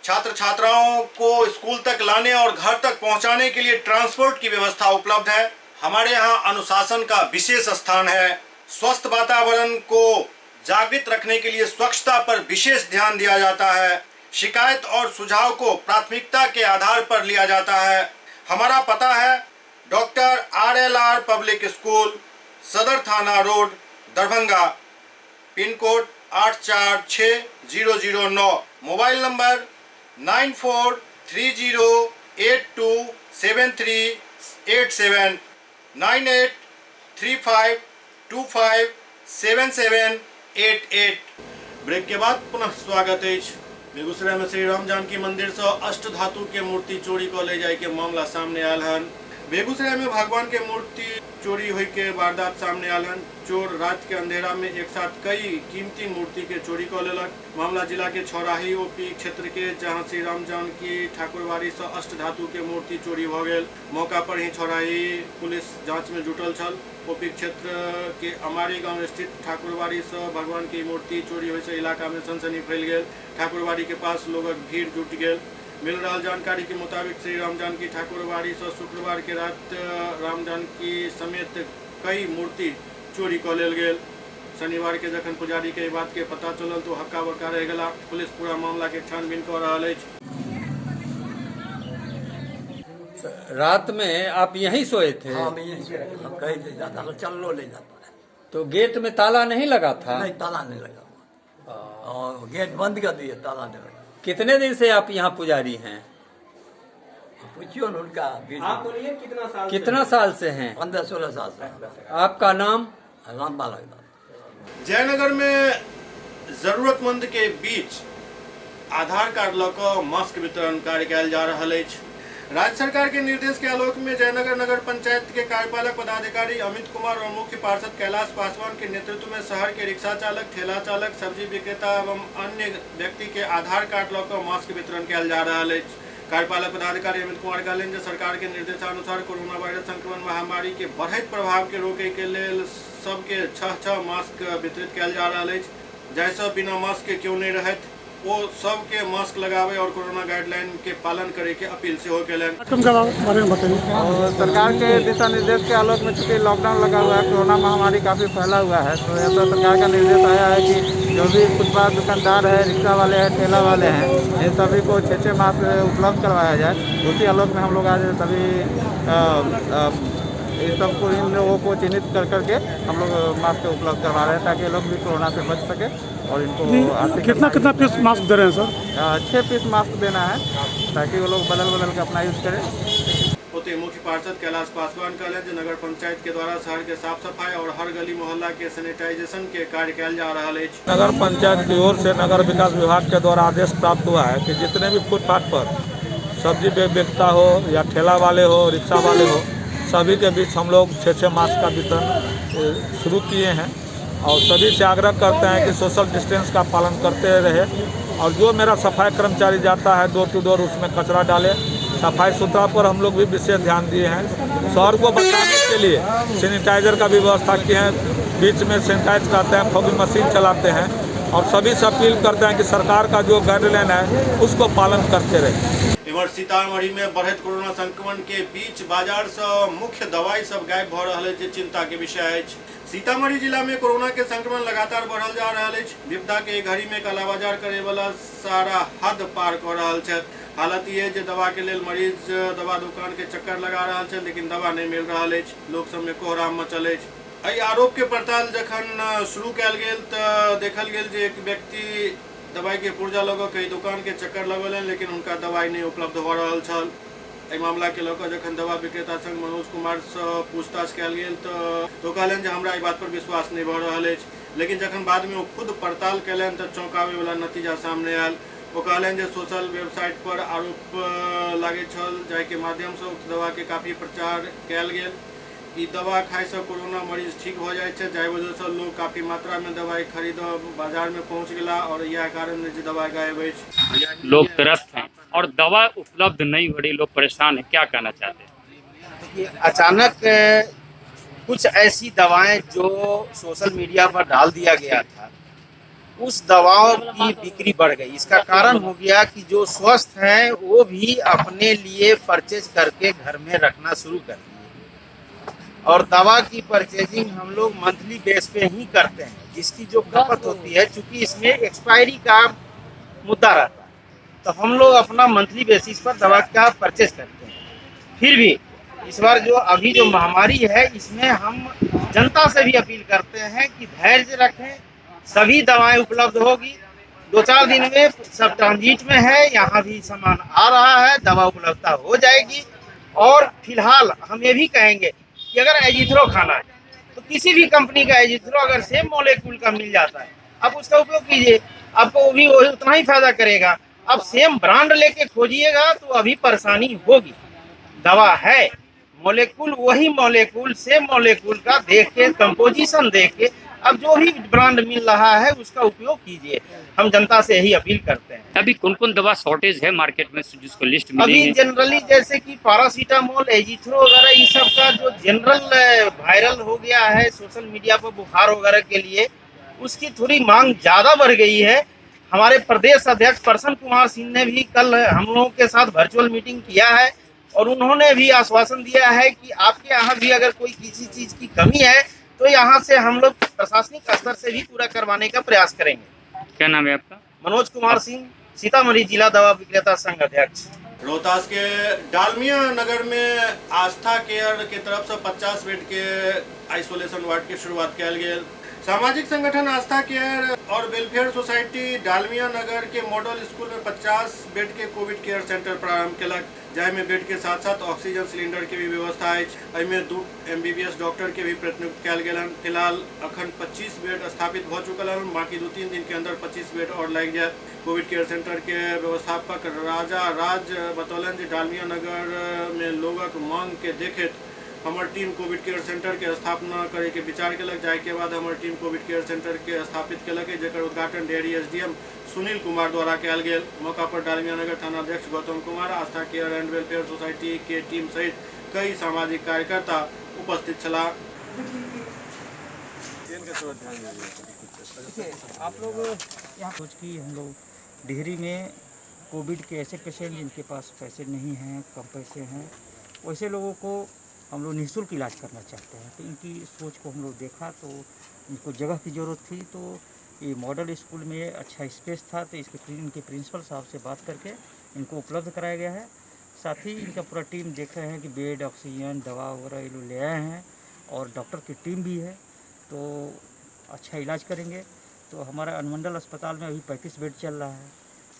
छात्र छात्राओं को स्कूल तक लाने और घर तक पहुंचाने के लिए ट्रांसपोर्ट की व्यवस्था उपलब्ध है। हमारे यहाँ अनुशासन का विशेष स्थान है। स्वस्थ वातावरण को जागृत रखने के लिए स्वच्छता पर विशेष ध्यान दिया जाता है। शिकायत और सुझाव को प्राथमिकता के आधार पर लिया जाता है। हमारा पता है doctor RLR public school, Sadar थाना road, Darbhanga. Pin code 846009, mobile number 9430827387, 9835257788। Break के बाद पुनः स्वागत अछि। बेगूसराय में श्री राम जानकी मंदिर से अष्ट धातु के मूर्ति चोरी कऽ ले जाय के मामला सामने आयल हन। बेगूसराय में भगवान के मूर्ति चोरी होय के वारदात सामने आयल हन। चोर रात के अंधेरा में एक साथ कई कीमती मूर्ति के चोरी कऽ लेलक। मामला जिला के छौराही ओपी क्षेत्र के, जहां श्री राम जानकी ठाकुरबाड़ी से अष्ट धातु के मूर्ति चोरी भऽ गेल। मौका पर ही छौराही पुलिस जांच में जुटल छल। ओपी क्षेत्र के अमारी गांव स्थित ठाकुरबाड़ी से भगवान की मूर्ति चोरी होय से इलाका में सनसनी फैल गेल। ठाकुरबाड़ी के पास लोगक भीड़ जुट गेल। मिल रहा जानकारी के मुताबिक श्री राम जानकी ठाकुरबाड़ी से शुक्रवार के रात राम जानकी समेत कई मूर्ति चोरी कऽ लेल गेल। शनिवार के जखन पुजारी के बात के पता चलल तो हक्का बक्का रह गेला। पुलिस पूरा मामला के छानबीन कऽ रहल अछि। रात में आप यहीं सोए थे? हाँ, यहीं सोए, हम कहीं नहीं जाता, हम चलनो नहीं जाता। तो गेट में ताला नहीं लगा था? नहीं, ताला नहीं लगा हुआ, और गेट बंद कर दिए, ताला नहीं लगा। कितने दिन से आप यहाँ पुजारी हैं? पूछियो न उनका। आप बोलिए कितना साल? कितना साल से हैं? 15-16 साल से। आपका नाम? राम बालक। जयनगर में जरूरतमंद के बीच आधार कार्ड लऽ कऽ मास्क वितरण कार्य कयल जा रहल अछि। राज्य सरकार के निर्देश के आलोक में जयनगर नगर पंचायत के कार्यपालक पदाधिकारी अमित कुमार और मुख्य पार्षद कैलाश पासवान के नेतृत्व में शहर के रिक्शा चालक, ठेला चालक, सब्जी विक्रेता एवं अन्य व्यक्ति के आधार कार्ड लऽ कऽ मास्क वितरण कयल जा रहल अछि। कार्यपालक पदाधिकारी अमित कुमार कहलनि जे सरकार के निर्देशानुसार कोरोना वायरस संक्रमण महामारी के बढ़ैत प्रभाव के रोके के लेल सबके 6-6 मास्क वितरित कयल जा रहल अछि, जाहिसँ बिना मास्क के केओ नहि रहत। वो सबके मास्क लगावे और कोरोना गाइडलाइन के पालन करे के अपील सेहो केलनि। सरकार के दिशा निर्देश के आलोक में चूँकि लॉकडाउन लगा हुआ है, कोरोना महामारी काफ़ी फैला हुआ है, तो ऐसा सरकार का निर्देश आया है कि जो भी फुटपाथ दुकानदार है, रिक्शा वाले हैं, ठेला वाले हैं, इन सभी को 6-6 मास्क उपलब्ध करवाया जाए। उसी आलोक में हम लोग आज सभी इस सबको, इन लोगों को चिन्हित कर करके हम लोग मास्क उपलब्ध करवा रहे हैं ताकि लोग भी कोरोना से बच सके और इनको कितना कितना पीस मास्क दे रहे हैं सर? 6 पीस मास्क देना है ताकि वो लोग बदल बदल के अपना यूज करें। ओतहि मुख्य पार्षद कैलाश पासवान कहलनि जे नगर पंचायत के द्वारा शहर के साफ सफाई और हर गली मोहल्ला के सैनिटाइजेशन के कार्य कयल जा रहल अछि। नगर पंचायत की ओर से नगर विकास विभाग के द्वारा आदेश प्राप्त हुआ है कि जितने भी फुटपाथ पर सब्जी बेचता हो या ठेला वाले हो, रिक्शा वाले हो, सभी के बीच हम लोग 6-6 मास्क का वितरण शुरू किए हैं और सभी से आग्रह करते हैं कि सोशल डिस्टेंस का पालन करते रहे और जो मेरा सफाई कर्मचारी जाता है डोर टू डोर उसमें कचरा डाले। सफाई सुथरा पर हम लोग भी विशेष ध्यान दिए हैं। शहर को बचाने के लिए सैनिटाइजर का भी व्यवस्था किए हैं, बीच में सैनिटाइज करते हैं, फॉगिंग मशीन चलाते हैं और सभी से अपील करते हैं कि सरकार का जो गाइडलाइन है उसको पालन करते रहे। इम्हर सीतामढ़ी में बढ़ैत कोरोना संक्रमण के बीच बाजार से मुख्य दवाई सब गायब भऽ रहल अछि, चिंता के विषय अछि। सीतामढ़ी जिला में कोरोना के संक्रमण लगातार बढ़ल जा रहल अछि। विपदा के घड़ी में कालाबाजार करे वाला सारा हद पार कऽ रहल छथि। हालत ये जे दवा के लेल मरीज दवा दुकान के चक्कर लगा रहल छथि, लेकिन दवा नहीं मिल रहल अछि। लोक सब में कोहराम मचल अछि। एहि आरोप के पड़ताल जखन शुरू कयल गेल तऽ देखल गेल जे एक व्यक्ति दवाई के पुर्जा लऽ कऽ कई दुकान के चक्कर लगौलनि, लेकिन हुनका दवाई नहीं उपलब्ध भऽ रहल छल। एहि मामला के लऽ कऽ जखन दवा विक्रेता संघ मनोज कुमार से पूछताछ कयल गेल तऽ ओ कहलनि जे हमरा एहि बात पर विश्वास नहीं भऽ रहल अछि। लेकिन जखन बाद में ओ खुद पड़ताल कयलनि तऽ चौंकाबै वाला नतीजा सामने आयल। ओ कहलनि जे सोशल वेबसाइट पर आरोप लागैत छल, जाहिके माध्यम से उक्त दवा के काफी प्रचार कयल गेल। ई दवा खाइ से कोरोना मरीज ठीक भऽ जाइ छै, जाहि वजह से लोग काफी मात्रा में दवाई खरीद बाजार में पहुंच गेला और यह कारण जे दवा गायब अछि। लोग त्रस्त हैं और दवा उपलब्ध नहीं हो रही, लोग परेशान हैं, क्या कहना चाहते हैं? अचानक कुछ ऐसी दवाएं जो सोशल मीडिया पर डाल दिया गया था, उस दवाओं की बिक्री बढ़ गई। इसका कारण हो गया कि जो स्वस्थ हैं वो भी अपने लिए परचेज करके घर में रखना शुरू कर दिए और दवा की परचेजिंग हम लोग मंथली बेस पे ही करते हैं, जिसकी जो खपत होती है, चूँकि इसमें एक्सपायरी का मुद्दा रहता है, तो हम लोग अपना मंथली बेसिस पर दवा का परचेज करते हैं। फिर भी इस बार जो अभी जो महामारी है, इसमें हम जनता से भी अपील करते हैं कि धैर्य रखें, सभी दवाएं उपलब्ध होगी। 2-4 दिन में सब ट्रांजिट में है, यहाँ भी सामान आ रहा है, दवा उपलब्धता हो जाएगी। और फिलहाल हम ये भी कहेंगे कि अगर एजिथ्रो खाना है तो किसी भी कंपनी का एजिथ्रो अगर सेम मॉलिक्यूल का मिल जाता है, आप उसका उपयोग कीजिए, आपको वो भी वही उतना ही फायदा करेगा। आप सेम ब्रांड लेके खोजिएगा तो अभी परेशानी होगी। दवा है, मॉलिक्यूल वही मॉलिक्यूल, सेम मॉलिक्यूल का देख के, कंपोजिशन देख के अब जो भी ब्रांड मिल रहा है उसका उपयोग कीजिए। हम जनता से यही अपील करते हैं। अभी कौन कौन दवा शॉर्टेज है मार्केट में जिसको लिस्ट मिली अभी है? जनरली जैसे कि पैरासीटामोल, एजिथ्रो वगैरह, ये सब का जो जनरल वायरल हो गया है सोशल मीडिया पर बुखार वगैरह के लिए, उसकी थोड़ी मांग ज़्यादा बढ़ गई है। हमारे प्रदेश अध्यक्ष प्रसन्न कुमार सिंह ने भी कल हम लोगों के साथ वर्चुअल मीटिंग किया है और उन्होंने भी आश्वासन दिया है कि आपके यहाँ भी अगर कोई किसी चीज़ की कमी है तो यहाँ से हम लोग प्रशासनिक स्तर से भी पूरा करवाने का प्रयास करेंगे। क्या नाम है आपका? मनोज कुमार सिंह, सीतामढ़ी जिला दवा विक्रेता संघ अध्यक्ष। रोहतास के डालमिया नगर में आस्था केयर के तरफ से 50 बेड के आइसोलेशन वार्ड के शुरुआत कयल गेल। सामाजिक संगठन आस्था केयर और वेलफेयर सोसाइटी डालमिया नगर के मॉडल स्कूल में 50 बेड के कोविड केयर सेंटर प्रारंभ केलक, जाहिमे बेड के साथ साथ ऑक्सीजन सिलेंडर के भी व्यवस्था अछि। एहिमे 2 MBBS doctor के भी प्रतिनियुक्त कयल गेल हन। फिलहाल अखन 25 बेड स्थापित भऽ चुकल हन, बाकी 2-3 दिन के अंदर 25 बेड और लागि जायत। कोविड केयर सेंटर के व्यवस्थापक राजा राज बतौलनि जे डालमिया नगर में लोगक मांग के देखैत हमर टीम कोविड केयर सेंटर के स्थापना करे के विचार केलक, जाहि के बाद हमर टीम कोविड केयर सेंटर के स्थापित केलक, जकर उद्घाटन डेहरी SDM Sunil Kumar द्वारा कयल गेल। मौका पर डालमिया नगर थाना अध्यक्ष Gautam Kumar, Aastha care and welfare society के टीम सहित कई सामाजिक कार्यकर्ता उपस्थित छलाह। आप लोग यहाँ सोच की हम लोग डेहरी में कोविड के ऐसे पेशेंट जिनके पास पैसे नहीं हैं, कम पैसे हैं, वैसे लोगों को हम लोग निःशुल्क इलाज करना चाहते हैं। तो इनकी सोच को हम लोग देखा तो इनको जगह की ज़रूरत थी, तो ये मॉडल स्कूल में अच्छा स्पेस था, तो इसके इनके प्रिंसिपल साहब से बात करके इनको उपलब्ध कराया गया है। साथ ही इनका पूरा टीम देख रहे हैं कि बेड, ऑक्सीजन, दवा वगैरह ये लोग ले आए हैं और डॉक्टर की टीम भी है, तो अच्छा इलाज करेंगे। तो हमारा अनुमंडल अस्पताल में अभी 35 बेड चल रहा है,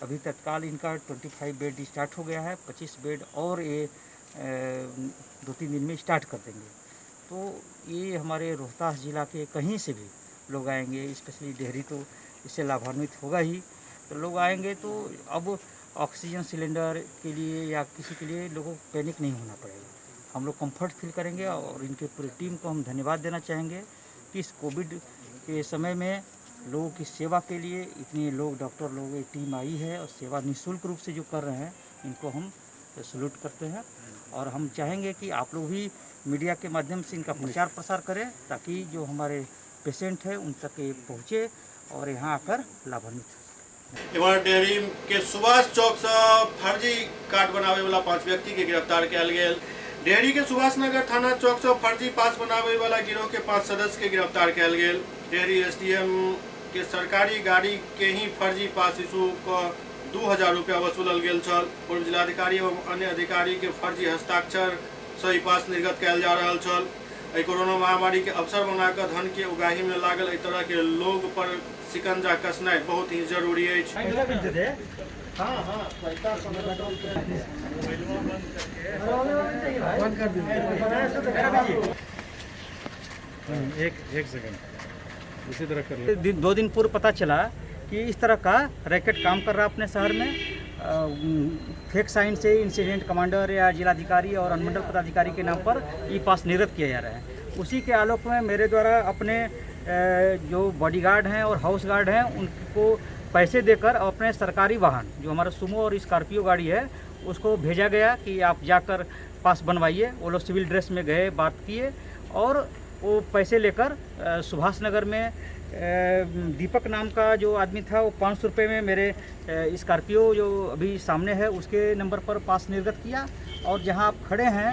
अभी तत्काल इनका 25 बेड स्टार्ट हो गया है, 25 बेड और ये 2-3 दिन में स्टार्ट कर देंगे। तो ये हमारे रोहतास ज़िला के कहीं से भी लोग आएंगे, स्पेशली डेहरी तो इससे लाभान्वित होगा ही। तो लोग आएंगे तो अब ऑक्सीजन सिलेंडर के लिए या किसी के लिए लोगों को पैनिक नहीं होना पड़ेगा, हम लोग कंफर्ट फील करेंगे। और इनके पूरी टीम को हम धन्यवाद देना चाहेंगे कि इस कोविड के समय में लोगों की सेवा के लिए इतने लोग, डॉक्टर लोग, ये टीम आई है और सेवा निःशुल्क रूप से जो कर रहे हैं, इनको हम सैल्यूट करते हैं। और हम चाहेंगे कि आप लोग भी मीडिया के माध्यम से इनका प्रचार प्रसार करें ताकि जो हमारे पेशेंट हैं उन तक ये पहुँचे और यहाँ आकर लाभान्वित हो। इमहर डेहरी के सुभाष चौक से फर्जी कार्ड बनावे वाला 5 व्यक्ति के गिरफ्तार कयल गेल। डेहरी के सुभाष नगर थाना चौक से फर्जी पास बनावे वाला गिरोह के 5 सदस्य के गिरफ्तार कयल गेल। डेहरी SDM के सरकारी गाड़ी के ही फर्जी पास इशू क 2000 रुपया वसूलल गेल छल। पूर्व जिलाधिकारी एवं अन्य अधिकारी के फर्जी हस्ताक्षर से ई पास निर्गत कयल जा रहल छल। एहि कोरोना महामारी के अवसर बनाकर धन के उगाही में लागल एहि तरह के लोग पर शिकंजा कसनाइ बहुत ही जरूरी अछि। एक सेकंड इसी तरह कर 2 दिन पूर्व पता चला कि इस तरह का रैकेट काम कर रहा है अपने शहर में। फेक साइन से इंसिडेंट कमांडर या जिलाधिकारी और अनुमंडल पदाधिकारी के नाम पर ई पास निर्गत किया जा रहा है। उसी के आलोक में मेरे द्वारा अपने जो बॉडीगार्ड हैं और हाउस गार्ड हैं उनको पैसे देकर अपने सरकारी वाहन जो हमारा सुमो और स्कॉर्पियो गाड़ी है उसको भेजा गया कि आप जाकर पास बनवाइए। वो लोग सिविल ड्रेस में गए, बात किए और वो पैसे लेकर सुभाष नगर में दीपक नाम का जो आदमी था वो 500 रुपये में मेरे स्कॉर्पियो जो अभी सामने है उसके नंबर पर पास निर्गत किया। और जहां आप खड़े हैं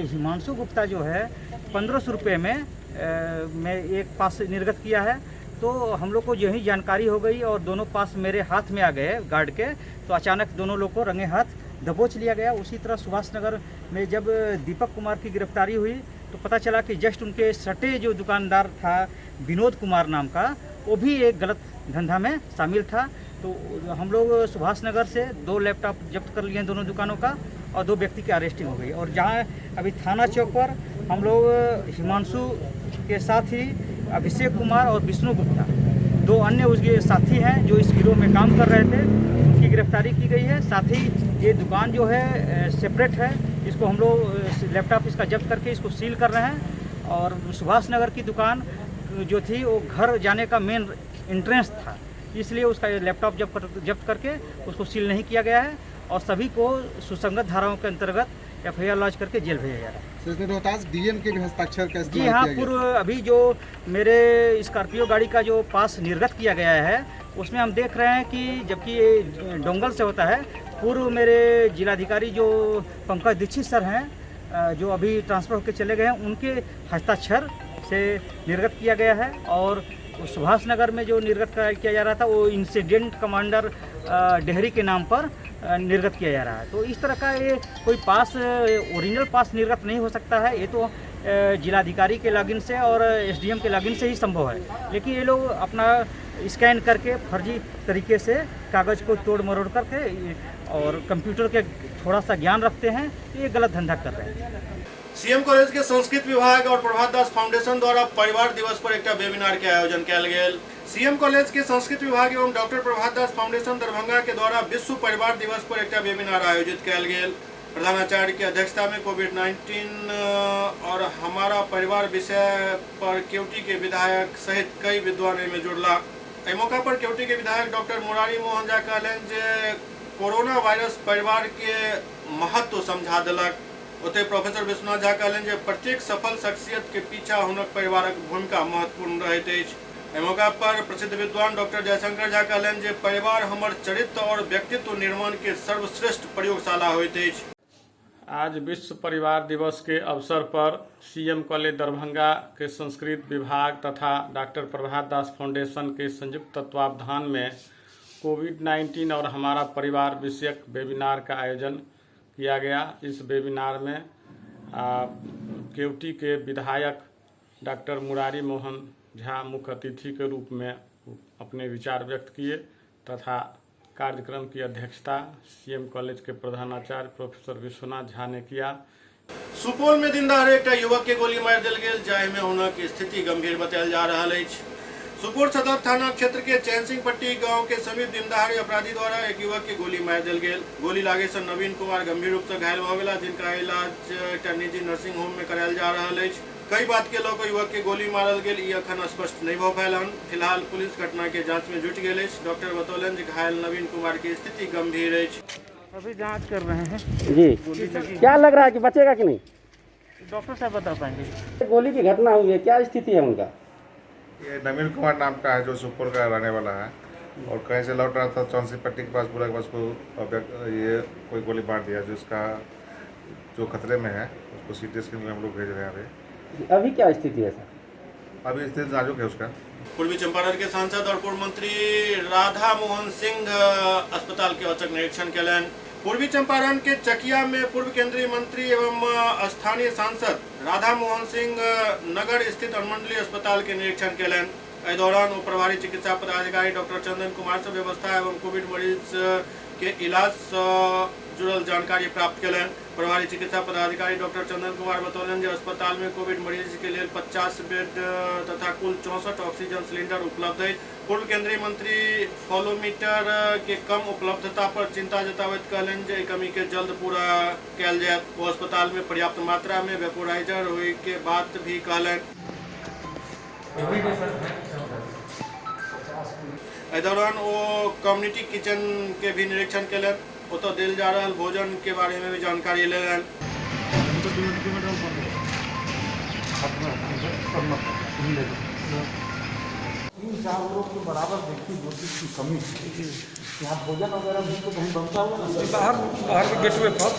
हिमांशु गुप्ता जो है 1500 रुपये में मैं एक पास निर्गत किया है। तो हम लोग को यही जानकारी हो गई और दोनों पास मेरे हाथ में आ गए गार्ड के, तो अचानक दोनों लोग को रंगे हाथ दबोच लिया गया। उसी तरह सुभाष नगर में जब दीपक कुमार की गिरफ्तारी हुई तो पता चला कि जस्ट उनके सटे जो दुकानदार था विनोद कुमार नाम का, वो भी एक गलत धंधा में शामिल था। तो हम लोग सुभाष नगर से 2 लैपटॉप जब्त कर लिए हैं दोनों दुकानों का और 2 व्यक्ति की अरेस्टिंग हो गई। और जहां अभी थाना चौक पर हम लोग हिमांशु के साथ ही अभिषेक कुमार और विष्णु गुप्ता 2 अन्य उसके साथी हैं जो इस गिरोह में काम कर रहे थे, उनकी गिरफ्तारी की गई है। साथ ही ये दुकान जो है सेपरेट है, इसको हम लोग लैपटॉप इसका जब्त करके इसको सील कर रहे हैं। और सुभाष नगर की दुकान जो थी वो घर जाने का मेन एंट्रेंस था, इसलिए उसका लैपटॉप जब्त करके उसको सील नहीं किया गया है और सभी को सुसंगत धाराओं के अंतर्गत FIR launch करके जेल भेजा जा रहा है। सर, इसमें रोहतास डीएम के भी हस्ताक्षर का जी हाँ, पूर्व अभी जो मेरे स्कॉर्पियो गाड़ी का जो पास निर्गत किया गया है उसमें हम देख रहे हैं कि जबकि ये डोंगल से होता है, पूर्व मेरे जिलाधिकारी जो पंकज दीक्षित सर हैं जो अभी ट्रांसफ़र होकर चले गए हैं, उनके हस्ताक्षर से निर्गत किया गया है। और सुभाष नगर में जो निर्गत किया जा रहा था वो इंसिडेंट कमांडर डेहरी के नाम पर निर्गत किया जा रहा है। तो इस तरह का ये कोई पास ओरिजिनल पास निर्गत नहीं हो सकता है, ये तो जिलाधिकारी के लॉगिन से और SDM के लॉगिन से ही संभव है। लेकिन ये लोग अपना स्कैन करके फर्जी तरीके से कागज़ को तोड़ मरोड़ करके और कंप्यूटर के थोड़ा सा ज्ञान रखते हैं, ये गलत धंधा कर रहे हैं। सीएम कॉलेज के संस्कृत विभाग और प्रभात दास फाउंडेशन द्वारा परिवार दिवस पर एक वेबिनार के आयोजन कयल गेल। सीएम कॉलेज के संस्कृत विभाग एवं डॉक्टर प्रभात दास फाउंडेशन दरभंगा के द्वारा विश्व परिवार दिवस पर एक वेबिनार आयोजित कयल गेल। प्रधानाचार्य की अध्यक्षता में कोविड-19 और हमारा परिवार विषय पर केवटी के विधायक सहित कई विद्वान में जुड़ला। एहि मौका पर केवटी के विधायक डॉक्टर मुरारी मोहन झा कहलनि जे कोरोना वायरस परिवार के महत्व समझा देलक। ओतहि प्रोफेसर विश्वनाथ झा कहलनि जे प्रत्येक सफल शख्सियत के पीछा हुनक परिवारक भूमिका महत्वपूर्ण रहैत अछि। एहि मौका पर प्रसिद्ध विद्वान डॉक्टर जयशंकर झा कहलनि जे परिवार हमर चरित्र और व्यक्तित्व निर्माण के सर्वश्रेष्ठ प्रयोगशाला होइत अछि। आज विश्व परिवार दिवस के अवसर पर सीएम कॉलेज दरभंगा के संस्कृत विभाग तथा डॉक्टर प्रभात दास फाउंडेशन के संयुक्त तत्वावधान में कोविड-19 और हमारा परिवार विषयक वेबिनार का आयोजन किया गया। इस वेबिनार में केवटी के विधायक डॉक्टर मुरारी मोहन झा मुख्य अतिथि के रूप में अपने विचार व्यक्त किए तथा कार्यक्रम की अध्यक्षता सीएम कॉलेज के प्रधानाचार्य प्रोफेसर विश्वनाथ झा ने किया। सुपौल में दिन दहाड़े एक युवक के गोली मारि देल गेल, जाहि में हुनक स्थिति गंभीर बतायल जा रहा अछि। सुपौल सदर थाना क्षेत्र के चैन सिंह पट्टी गांव के समीप दिन दहाड़े अपराधी द्वारा एक युवक के गोली मारि देल गेल। गोली लागे से नवीन कुमार गंभीर रूप से घायल भ गेला, जिनका इलाज एक निजी नर्सिंग होम में करायल जा रहा अछि। कई बात के लऽ कऽ युवक के गोली मारल गेल ई अखन स्पष्ट नहीं भऽ पायल हन। फिलहाल पुलिस घटना के जांच में जुटि गेल अछि। डॉक्टर बतौलनि जे घायल नवीन कुमार के स्थिति गंभीर अछि। अभी जांच कर रहे हैं जी। क्या लग रहा है कि बचेगा कि नहीं? डॉक्टर साहब बता पाएंगे। गोली की घटना हुई है, क्या स्थिति है उनका? ये नवीन कुमार नाम का है जो सुपौल का रहने वाला है और कहीं से लौट रहा था, चौंसी पट्टी के पास पूरा के पास को ये कोई गोली मार दिया, जो इसका जो खतरे में है उसको सीटी स्कैन में हम लोग भेज रहे हैं। अभी क्या स्थिति है सर? अभी स्थिति नाजुक है उसका। पूर्वी चंपारण के सांसद और पूर्व मंत्री राधा मोहन सिंह अस्पताल के औचक निरीक्षण केलनि। पूर्वी चंपारण के चकिया में पूर्व केंद्रीय मंत्री एवं स्थानीय सांसद राधा मोहन सिंह नगर स्थित अनुमंडलीय अस्पताल के निरीक्षण केलनि। एहि दौरान वो प्रभारी चिकित्सा पदाधिकारी डॉक्टर चंदन कुमार से व्यवस्था एवं कोविड मरीज के इलाज से जुड़ल जानकारी प्राप्त केलनि। प्रभारी चिकित्सा पदाधिकारी डॉक्टर चंदन कुमार बतौलनि जे अस्पताल में कोविड मरीज के लेल 50 बेड तथा कुल 64 ऑक्सीजन सिलेंडर उपलब्ध अछि। पूर्व केंद्रीय मंत्री फ्लोमीटर के कम उपलब्धता पर चिंता जताबैत कहलनि जे एहि कमी के जल्द पूरा कयल जायत। ओ अस्पताल में पर्याप्त मात्रा में वेपोराइजर होय के बात भी कहलनि। एहि दौरान ओ कम्युनिटी किचन के भी निरीक्षण केलनि। ओतऽ देल जा रहा भोजन के बारे में भी जानकारी लेलनि। 3-4 लोग के बराबर देखिए जो चीज की कमी है। यहाँ भोजन वगैरह भी तो कहीं बनता होगा ना, बाहर बाहर के गेटवे पर।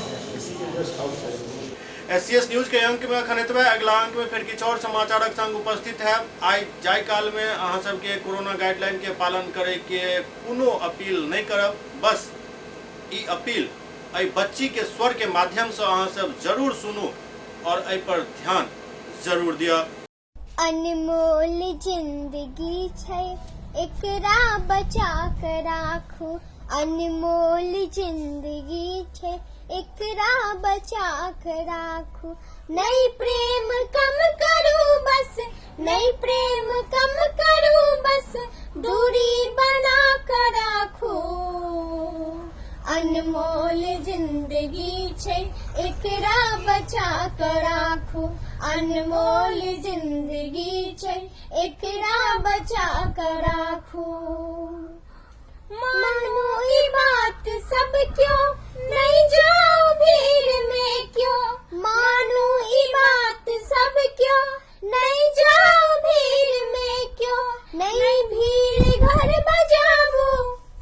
एससीएस न्यूज के अंक में अखन एतबे। अगला अंक में फिर किछु और समाचारक संग उपस्थित है। आइ जाय काल में अहाँ सबके कोरोना गाइडलाइन के पालन करे के कोनो अपील नहीं करब, बस ई अपील एहि बच्ची के स्वर के माध्यम से अहाँ सब जरूर सुनू और एहि पर ध्यान जरूर दिअ। अनमोल जिंदगी छै एकरा बचा के राखू। अनमोल जिंदगी छै एकरा बचा के राखू। नहीं प्रेम कम करू बस, नहीं प्रेम कम करू बस, दूरी बना कर राखू। अनमोल जिंदगी छै एकरा बचा के राखू। अनमोल जिंदगी छै एकरा बचा के राखू। मानो ई बात सब क्यों, नहीं जाओ भीड़ में क्यों। मानो ई बात सब क्यों, नहीं जाओ भीड़ में क्यों। नहीं भीड़ घर बजाबू,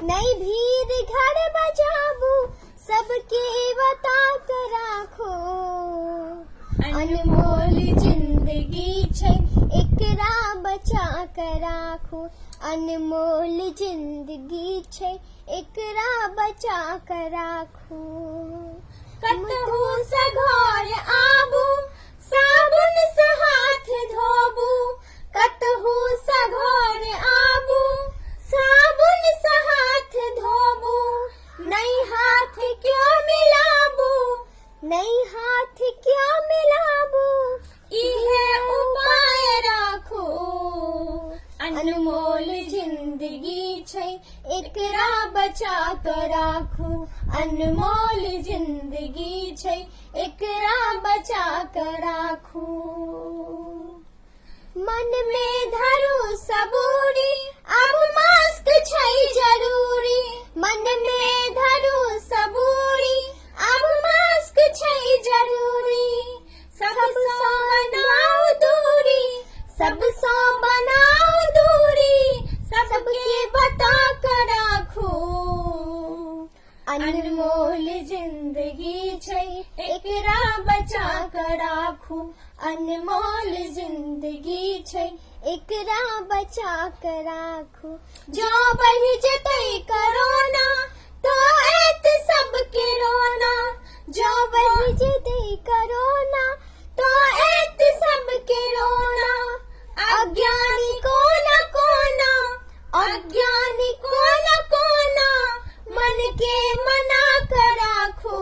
नहीं भीड़ घर बजाबू, सबके बता के राखो। अनमोल जिंदगी छै एकरा बचा के राखू। अनमोल जिंदगी छै एकरा बचा के राखू। कतहु से घर आबू, साबुन से हाथ धोबू। कतहु से घर आबू, साबुन से हाथ धोबू। नहीं हाथ क्यों मिलाबू, नहीं हाथ क्यों मिलाबू, इहे उपाय राखू। अनमोल जिंदगी छै एकरा बचा के राखू। अनमोल जिंदगी छै एकरा बचा के राखू। मन में धरू सबूरी, अब मास्क छै जरूरी। मन में धरू सबूरी, अब मास्क छै जरूरी। सबसँ बनाउ दूरी, सबसँ बनाउ दूरी, सबके बता के राखू। अनमोल जिंदगी छै एकरा बचा के राखू। अनमोल जिंदगी छै एकरा बचा के राखू। जो बढ़ि जेतै कोरोना तो एत सबके रोना। जो बढ़ि जेतै कोरोना तो एत सबके रोना। अज्ञानी कोना कोना, अज्ञानी कोना कोना, मन के मना के राखू।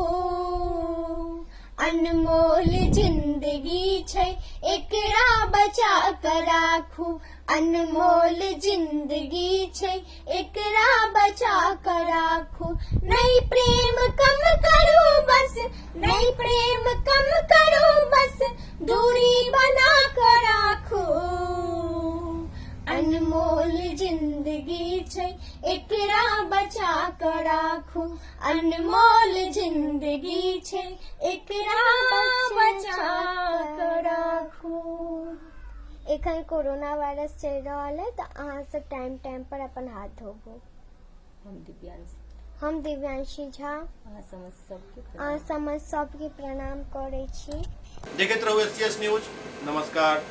अनमोल जिंदगी छै एकरा बचा के राखू। अनमोल जिंदगी छै एकरा बचा के राखू। नहीं प्रेम कम करू बस, नहीं प्रेम कम करू बस, दूरी बना के राखू। अनमोल जिंदगी छै एकरा बचा के राखू। अनमोल जिंदगी छै एकरा बचा के राखू। एखन कोरोना वायरस चलि रहल है तऽ अहाँ सब टाइम टाइम पर अपन हाथ धोबू। हम दिव्यांशी झा अहाँ समस्त सबके प्रणाम करै छी। देखैत रहू एस न्यूज। नमस्कार।